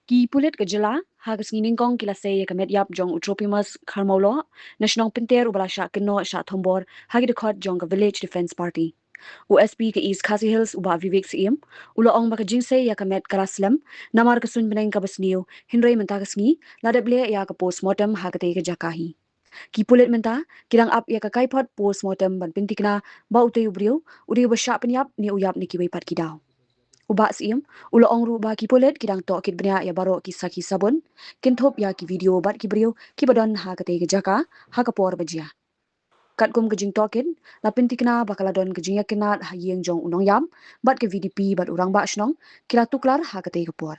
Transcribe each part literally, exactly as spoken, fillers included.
Ki pulit ka jylla ha ka sngi Nyngkong ki la sei ïa ka met ïap jong u Tropimus Kharmawloh na shnong Pynter uba la shah kynnoh shah thombor ha ki dkhot jong ka Village Defence Party. U S P ka East Khasi Hills u Bah Vivek Syiem u la ong ba ka jingsei ïa ka met ka la slem namar ka suiñ bneng kaba sniew, hynrei mynta ka sngi la dep leh ïa ka post mortem ha katei ka jaka hi. Ki pulit mynta ki dang ap ïa ka kaiphod post mortem ban pynthikna ba utei u briew u dei uba shah pynïap ne u ïap na kiwei pat ki daw. U Bah Syiem u la ong ruh ba ki pulit ki dang tohkit bniah ïa baroh ki sakhi sabun, kynthup ïa ki video bad ki briew kiba don ha katei ka jaka ha ka por ba jia. Katkum ka jingtohkit, la pynthikna ba ka la don ka jingïakynad ha ïing jong u nongïap bad ka V D P bad u rangbah shnong ki la tuklar ha katei ka por.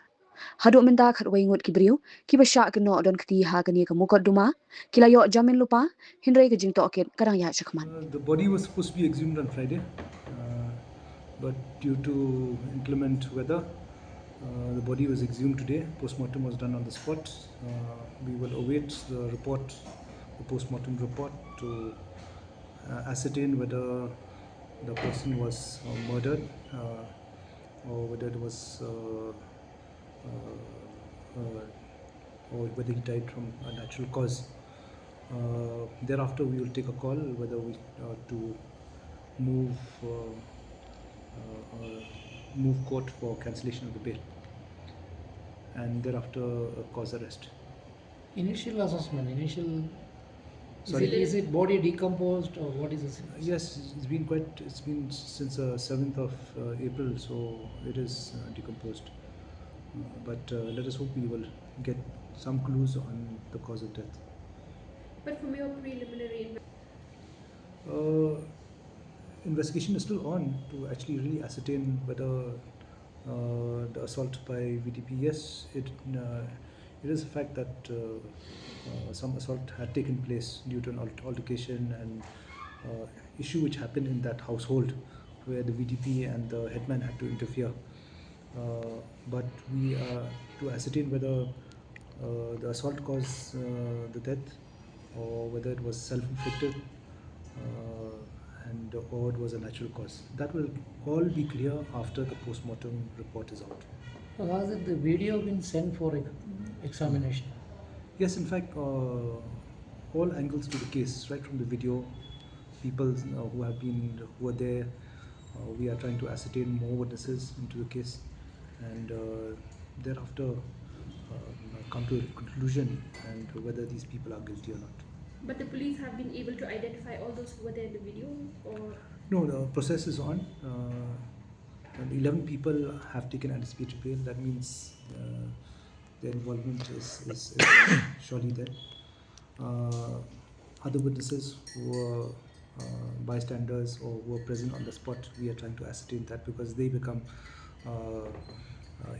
Haduh mynta khatwei ngut ki briew kiba shah kynnoh don kti ha kane ka mukotduma ki la ïoh jamin lypa, hynrei ka jingtohkit ka dang ïaid shakhmat. Uh, the body was supposed to be exhumed on Friday, uh, but due to inclement weather, uh, the body was exhumed today. Postmortem was done on the spot. Uh, we will await the report, the postmortem report, to uh, ascertain whether the person was uh, murdered uh, or whether it was uh, uh, uh, or whether he died from a natural cause. Uh, thereafter, we will take a call whether we uh, to move uh, uh, uh, move court for cancellation of the bail, and thereafter uh, cause arrest. Initial assessment, initial. Is Sorry? It, is it body decomposed or what is the situation? Yes, it's been quite, it's been since the seventh of uh, April, so it is uh, decomposed. Uh, but uh, let us hope we will get some clues on the cause of death. But from your preliminary inve- Uh, investigation is still on to actually really ascertain whether uh, the assault by V D P. Yes, it uh, it is a fact that uh, uh, some assault had taken place due to an al- altercation and uh, issue which happened in that household where the V D P and the headman had to interfere. Uh, but we are to ascertain whether uh, the assault caused uh, the death or whether it was self-inflicted uh, and or it was a natural cause. That will all be clear after the postmortem report is out. So has it, the video been sent for ex- examination? Yes, in fact, uh, all angles to the case, right from the video, people uh, who have been who were there, uh, we are trying to ascertain more witnesses into the case, and uh, thereafter uh, come to a conclusion and whether these people are guilty or not. But the police have been able to identify all those who were there in the video, or? No, the process is on. Uh, and eleven people have taken anticipatory bail. That means uh, their involvement is, is, is surely there. Uh, other witnesses who were uh, bystanders or who were present on the spot, we are trying to ascertain that because they become uh, uh,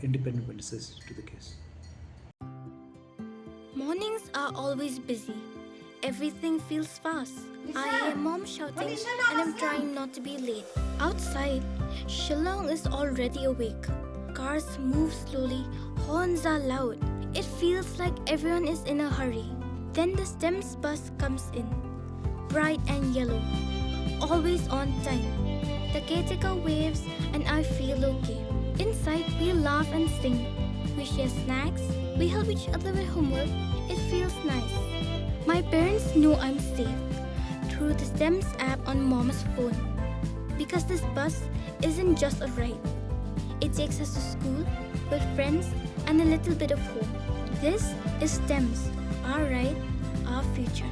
independent witnesses to the case. Mornings are always busy. Everything feels fast. I hear mom shouting and I'm trying not to be late. Outside, Shillong is already awake. Cars move slowly, horns are loud. It feels like everyone is in a hurry. Then the STEMS bus comes in. Bright and yellow. Always on time. The caretaker waves and I feel okay. Inside, we laugh and sing. We share snacks. We help each other with homework. It feels nice. My parents know I'm safe through the STEMS app on mom's phone. Because this bus isn't just a ride. It takes us to school, with friends, and a little bit of home. This is STEMS, our ride, our future.